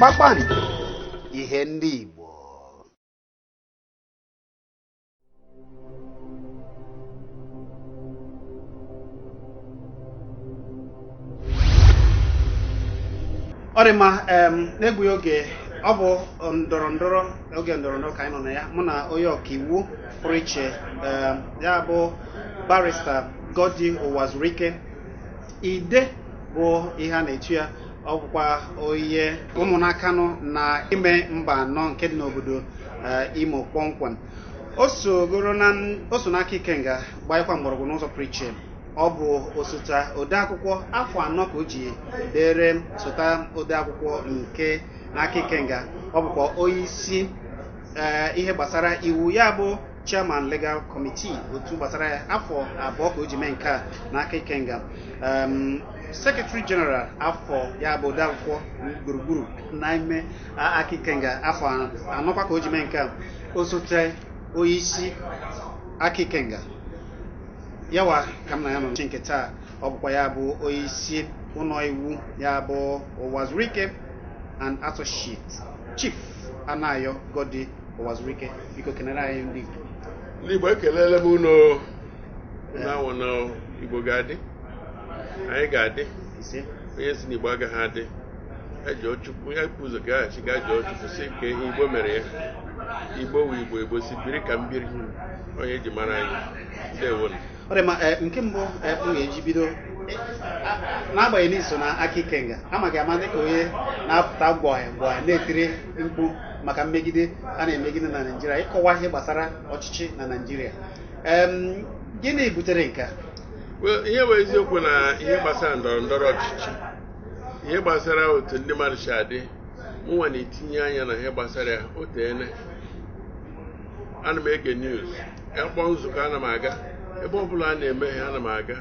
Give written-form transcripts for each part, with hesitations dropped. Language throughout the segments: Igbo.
Kpakpando, ihe ndị Igbo. Ọ dị mma. N'egbughị oge, ọ bụ ndọrọ ndọrọ, oge ndọrọ ndọrọ ka anyị nọ na ya, mụ na onye ọkaiwu pụrụ iche, ya bụ Barrister Goddy Uwazuruike Ide bụ ihe a na-etu ya. Ọ bụkwa onye ụmụnakanụ na ime mba anọ nke dị n'obodo Imo kpọmkwem. O sogoro na o so n'aka Ikenga gbanyekwa mgbọrọgwụ n'ụzọ pụrụ iche. Ọ bụ osote odeakwụkwọ afọ 4 ka o ji dere sota odeakwụkwọ nke n'aka Ikenga. Ọ bụkwa onye isi ihe gbasara iwu, ya bụ chairman legal committee otu gbasara ya, afọ 2 ka o ji mee nke a n'aka Ikenga. Secretary general afọ, ya bụ odeakwụkwọ gburugburu n'ime aka Ikenga, afọ 4 kwa ka o ji mee nke a. Osote onye isi aka Ikenga yawa ka m na ya nọ n'ụbọchị nke taa. Ọ bụkwa ya bụ onye isi ụlọ iwu, ya bụ Uwazuruike and Associates, Chief Anayo Goddy Uwazuruike. Biko, kenere anyị ndị Igbo. Ndị Igbo, ekelele m unu. Na-awụ na Igbo ga-adị, anyị ga-adị. Ise. Onye si na Igbo agaghị adị, ya jụọ Chukwu, ya bụ ụzọ gaghachi ga jụọ Chukwu si ka ihe Igbo mere ya. Igbo wu Igbo, Igbo si biri ka mbiri, onye eji mara anyị. Ndewonu. Ọ dị mma. Nke mbụ m ga-eji bido, n'agbanyeghị na iso na aka Ikenga, amaghị ama dịka onye na-apụta gwọị gwọị na-etiri mkpu maka mmegide a na-emegide na Naịjirịa, ịkọwa ihe gbasara ọchịchị na Naịjirịa, gịnị butere nke a? Well, ihe bụ eziokwu na ihe gbasara ndọrọ ndọrọ ọchịchị, ihe gbasara otu ndị mmadụ si adị, mụnwa na-etinye anya na ihe gbasara ya. O teene ana m ege news, akpọ nzukọ ana m aga, ebe ọbụla a na-eme ihe ana m aga.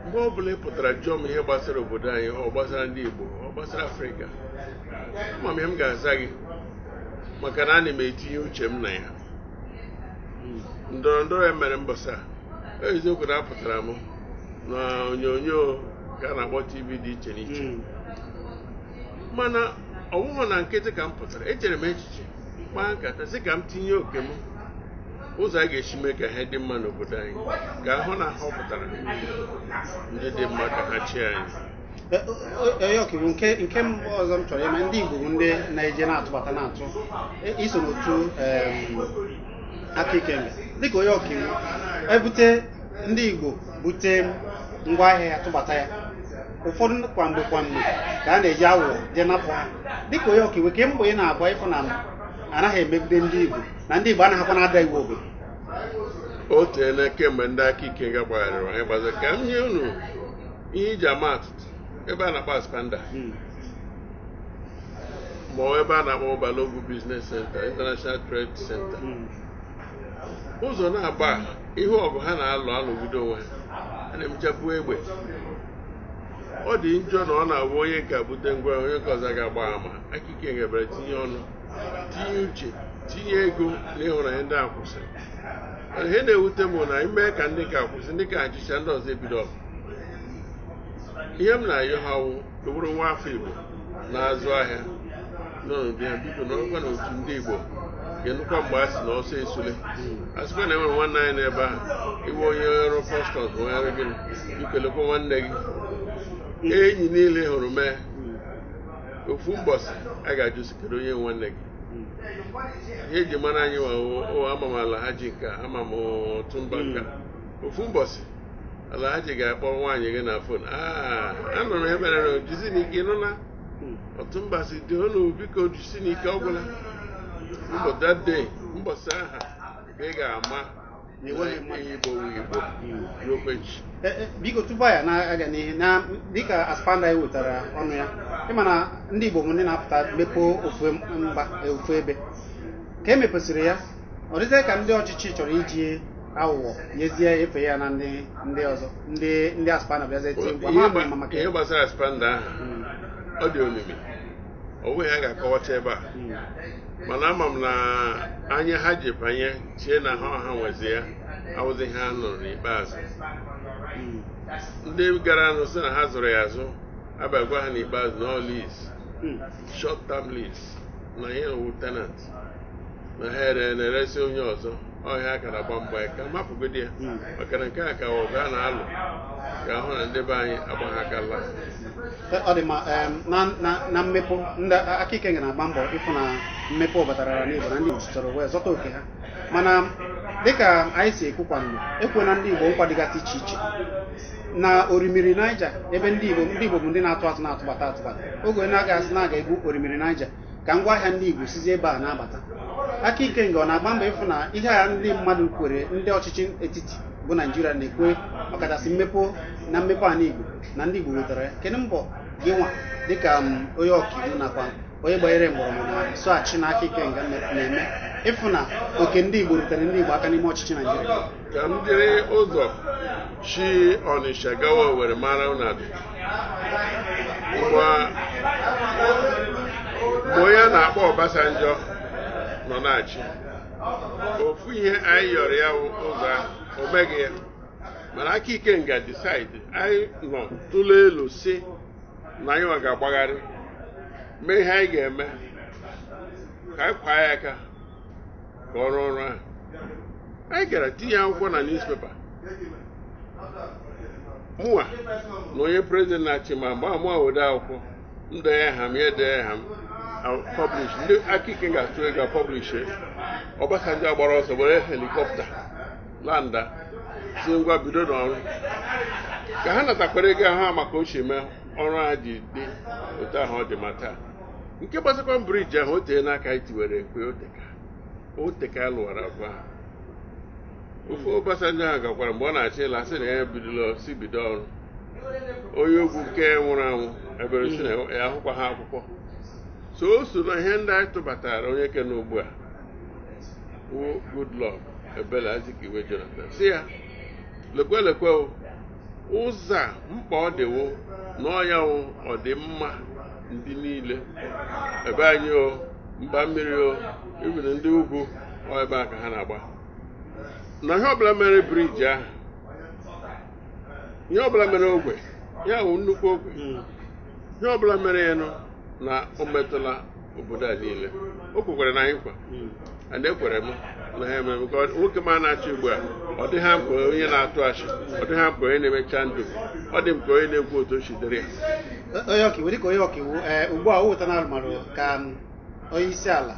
Mgbe ọbụla ị pụtara jụọ m ihe gbasara obodo anyị, ọ gbasara ndị Igbo, ọ gbasara Afrịka, ama m ihe m ga-aza gị, maka na ana m etinye uche m na ya. Ndọrọ ndọrọ ya mere mbọsị a, eziokwu na apụtara m na onyonyo ka a na-akpọ TV dị iche n'iche, mana ọ bụghị na nkịtị ka m pụtara. Echere m echiche, kpaa nkata, sị ka m tinye oke m ụzọ a ga-esi mee ka ihe dị mma n'obodo anyị, ka ahụ na ahọpụtara ndị dị mma ka ha chịa anyị. Onye ọkaiwu, nke mbụ ọzọ m chọrọ ime, ndị Igbo bụ ndị na-eje na-atụbata na-atụ iso n'otu aka Ikenga. Dịka onye ọkaiwu, ebute ndị Igbo bute ngwaahịa ya tụbata ya, ụfọdụ kwa mgbe kwa mgbe ka a na-eji aghụghọ jee napụ ha. Dịka onye ọkaiwu, ke mbọ ị na-agba ịfụ na anaghị emegide ndị Igbo, na ndị Igbo anaghịkwa na-ada iwu obodo? O teela kemgbe ndị aka Ikenga gbagharịrị anyị gbazara. Ka m nye unu ihe iji ama atụtụ: ebe a na-akpọ Aspanda, ma ọ ebe a na-akpọ Balogun Business Center, International Trade Center, ụzọ na-agba ihu ọgụ ha na-alụ alụgide onwe ha, a na-emechapụ egbe. Ọ dị njọ na ọ na-abụ onye nke bute ngwa, onye nke ọzọ ga-agba ama. Aka Ikenga bịara tinye ọnụ, tinye uche, tinye ego na ịhụnanya, ndị a kwụsịrị. Mana ihe na-ewute m na ime ka ndị ka kwụsị, ndị ka achịcha, ndị ọzọ ebido ọgụ. Ihe m na-ayọ ha wụ, bụrụ nwa afọ Igbo na-azụ ahịa nọ n'ụdị ha, biko nọrọkwa n'otu ndị Igbo ga-enukwa. Mgbe a sị na ọsọ esule, a sịkwa na enwere nwanne anyị n'ebe ahụ, iwe onye ọrụ customs, onye ọrụ gịnị, biko lekwa nwanne gị. Enyi niile hụrụ mee ofu mbọsị a ga-ajụ sị, kedu onye nwanne gị? Ihe eji mara anyị nwa, ama m ala ha ji nke a, ama m ọtụmba nke a. Ofu mbọsị ala ha ji ga-akpọ nwaanyị gị na phone, anụrụ m ihe mere na jizi n'ike nụ na ọtụmba si dị unu, biko jisi n'ike, ọ gwụla mbọ. That day, mbọsị aha ka ị ga-ama Na enweghị mmadụ. Igbo wu Igbo ruokwa echi. Biko, tupu anyị na-aga n'ihe na dịka Aspanda anyị wetara ọnụ ya, ịma na ndị Igbo bụ ndị na-apụta mepee ofu mba ofu ebe ka e mepesịrị ya, ọ dịzie ka ndị ọchịchị chọrọ iji aghụghọ nyezie efe ya na ndị ọzọ, ndị Aspanda bịazie tie mkpu. Ihe Ama m maka ihe ya. gbasara Aspanda ahụ, ọ dị omimi, ọ bụghị ha ga-akọwacha ebe a, mana ama m na anya ha ji banye chie na ha ọha nwezi ya awụzi ha nụrụ n'ikpeazụ. Ndị gara nụ sị na ha zụrụ ya azụ, abịa gwa ha n'ikpeazụ na ọ lease. Short term lease na ihe owu tenant na ha ere na-eresi onye ọzọ ọhịa akara gba mgba ya ka mapụgodi ya, maka na nke a ka ọgụ a na-alụ ga-ahụ na ndị be anyị agbagha aka laa. Ọ dị mma. Na mmepe, ndị aka ike na-agba mbọ ịfụ na mmepe batara n'Igbo na ndị Igbo chọrọ wee zọta oke ha, mana dịka anyị si ekwukwa mgbe ekwena ndị Igbo nkwa dịgasị iche iche na orimiri Niger, ebe ndị Igbo bụ ndị na-atụ atụ na-atụbata atụbata oge na-aga asị na-aga egwu orimiri Niger ka ngwaahịa ndị Igbo sizi ebe a na-abata. Aka ike nga ọ na-agba mbọ ịfụ na ihe a ndị mmadụ kwere ndị ọchịchị etiti bụ Naijiria na-ekwe, ọkachasị mmepe na mmepe ala Igbo na ndị Igbo nwetara ya. Kedu mbọ gị nwa dịka onye ọkaiwu nakwa onye gbanyere mgbọrọgwụ na soghachi na aka ike nga na-eme ịfụ na oke ndị Igbo rutere ndị Igbo aka n'ime ọchịchị Naijiria? Ka m jiri ụzọ chi Ọnịsha gawa Owerri mara ụnadụ mgbe onye a na-akpọ Obasanjo nọ na-achị, ofu ihe anyị yọrọ ya wụ ụzọ ahụ, o meghị ya. Mana aka ike nga decide, anyị nọ tụlee elu si na anyị nwa ga-agbagharị mee ihe anyị ga-eme ka anyị kwaa ya aka ka ọ rụọ ọrụ ahụ. Anyị gara tinye akwụkwọ na newspaper, mụnwa na onye president na-achị, ma mgbe mụnwa wede akwụkwọ m dee ha m ya dee ha m publish, ndị aka ike ga-atụ ego publish. Obasanjo gbara ọsọ were helicopter landa si ngwa bido n'ọrụ ka ha natakwara ego ahụ maka ochie mee ọrụ ha ji dị otu ahụ ọ dị. Ma taa, nke gbasakwa bridge ahụ, o tee n'aka anyị tiwere ekwe oteka lụwara abụọ ahụ. Ofe Obasanjo ahụ gakwara mgbe ọ na-achị ịla sị na ya ebidola, si bido ọrụ. Onye ugwu nke nwụrụ anwụ ebere si na ya ahụkwa ha akwụkwọ so o so na ihe ndị anyị tụbatara onye ke n'ugbu a wụ Goodluck Ebele Azikiwe Jonathan, si ya lekwe lekwe o, ụzọ a mkpa ọ dịwo na ọya wụ ọdịmma ndị niile ebe anyị o mba mmiri o ibiri ndị ugwu ọ ebe a ka ha na-agba na ihe ọbụla mere bridge ahụ, ihe ọbụla mere ogwe ya wụ nnukwu ogwe, ihe ọbụla mere ya nụ na o metụla obodo a niile. O kwekwara na anyị nkwa and ekwere m na ha emere maka nwoke ma na-achị ugbu a. Ọ dị ha mkpa onye na-atụ achị, ọ dị ha mkpa onye na-emecha ndụ, ọ dị m ka onye na-ekwu otu o si dịrị ya. Onye ọkaiwu, dịka onye ọkaiwu, ee, ugbu a o wetara arụmarụ ka onye isi ala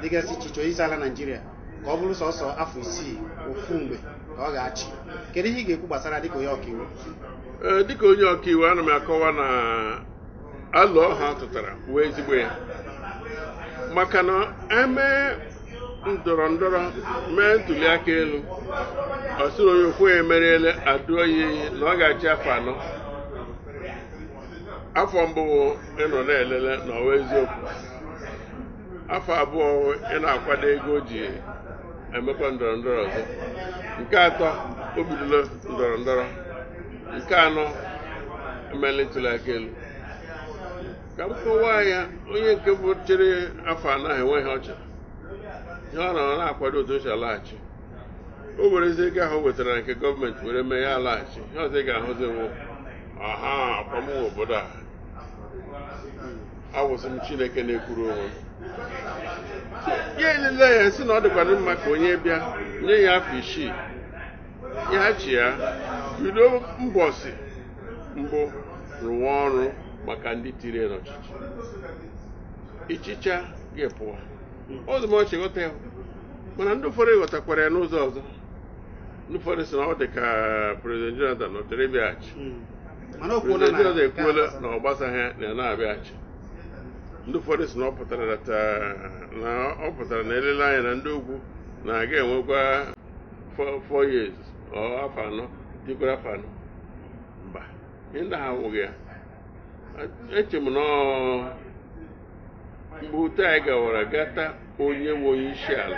dịgasị iche iche, onye isi ala Naijiria ka ọ bụrụ sọsọ afọ 6 ofu mgbe ka ọ ga-achị, kedu ihe ị ga-ekwu gbasara dịka onye ọkaiwu? Ee, dịka onye ọkaiwu, ana m akọwa na alụ ọha tụtara wee ezigbo ya, maka na emee ndọrọ ndọrọ, mee ntuli aka elu, ọ sịrị onye okwu ya emeriela, adụọ ya iyi na ọ ga-achị afọ 4. Afọ mbụ ịnọ na-elele na ọwa eziokwu, afọ 2 ị na-akwado ego o ji emekwa ndọrọ ndọrọ ọzọ, nke atọ o bidola ndọrọ ndọrọ, nke anọ emela ntuli aka elu. Ka m kọwaa ya, onye nke bụ chere afọ 4 ahụ enweghị ọcha ihe ọ nọ na-akwado otu o si alaghachi, o werezie ego ahụ o wetara nke gọọmenti were mee ya alaghachi. Ihe ọzọ ị ga-ahụzi wụ ọha akwamụnwe obodo a awụsị m Chineke na-ekwuru onwe m ya elele ya sị na ọ dịkwana mma ka onye bịa nye ya afọ 6 ya chi ya bido mbọsị mbụ rụwa ọrụ maka ndị tiri ya n'ọchịchị ịchịcha gị pụọ ọzọ. Ma ọchị ghọta ya, mana ndị ụfọdụ ghọtakwara ya n'ụzọ ọzọ. Ndị ụfọdụ sị na ọ dị ka President Jonathan ọ chọrọ ịbịaghachi. Mana o kwuola President na Jonathan ekwuola na ọ gbasaghị ya na ya na-abịaghachi. Ndị ụfọdụ sị na ọ pụtara na ọ pụtara na elele anya na ndị ugwu na-aga enwekwa 4 years ọ afọ 4 dịkwara afọ 4. Mba, ihe ndị ahụ awụghị ya. Eche m na mgbe ute anyị gawara gata onye nwe onye isi ala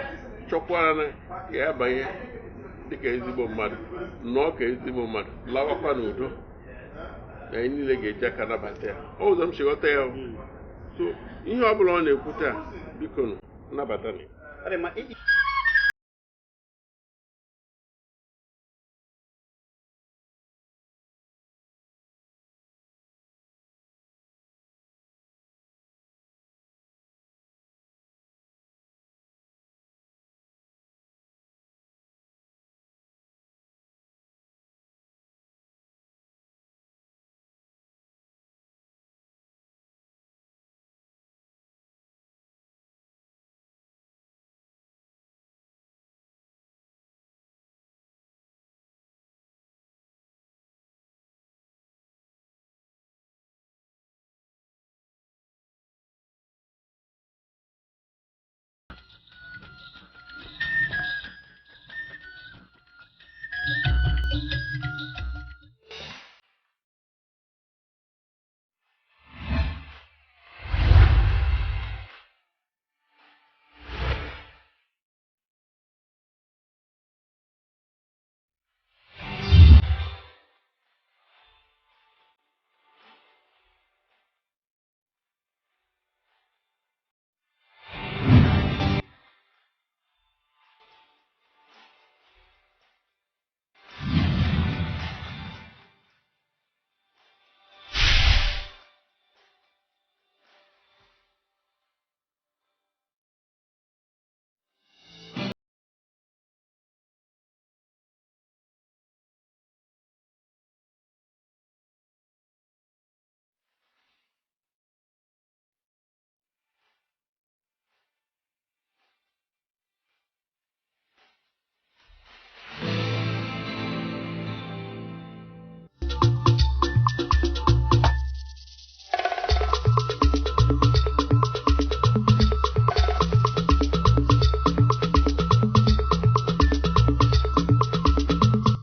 chọkwara na ka ya banye dịka ezigbo mmadụ, nọọ ka ezigbo mmadụ, lawakwa n'udo, na anyị niile ga-eji aka nabata ya. Ọ ụzọ m si ghọta ya o. So ihe ọ bụla ọ na-ekwu taa, biko nụ nabata ya. Ọ dị mma.